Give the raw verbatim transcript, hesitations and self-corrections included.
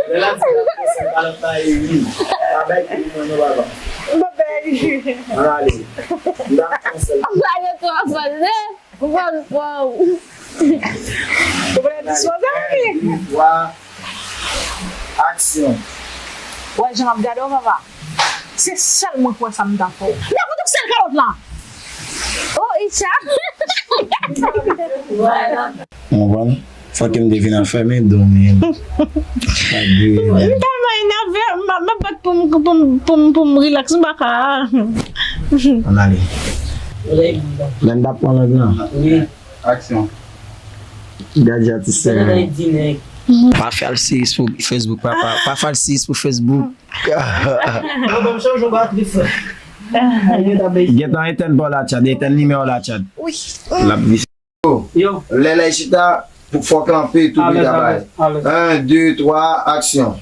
Lè l ap di l ap pran sèl kalòt la, e wi. Pa bay kou mwen non, papa. Ann ale. M t ap pran sèl. Ou pa gen twa fòs, men ou konn fò w. Ou konnen dispoze, wi. Twa, aksyon. Wè jan m ap gade w, papa. Se sèl mwen k wè sa m ta fè w. M ta fout ou sèl kalòt la. Oh, Isha. Ou konprann? Fòk m te vin anfèmen, dòmi. M tèlman enève, m ap, m ap bat pou m, pou m, pou m, pou m rilaks, m pa ka. Ann ale. Lè n t ap pran lang lan. Aksyon. Gad jan ti sè. Pa fè al siyis pou Facebook, papa. Pa fè al siyis pou Facebook. Gentan etèn pa w la chat, etèn nimewo la chat. Wi. L ap vise. Yo. Lè lè chita, pou fò kanpe, tou pita bay. Alèz, alèz. En, de, twa, aksyon.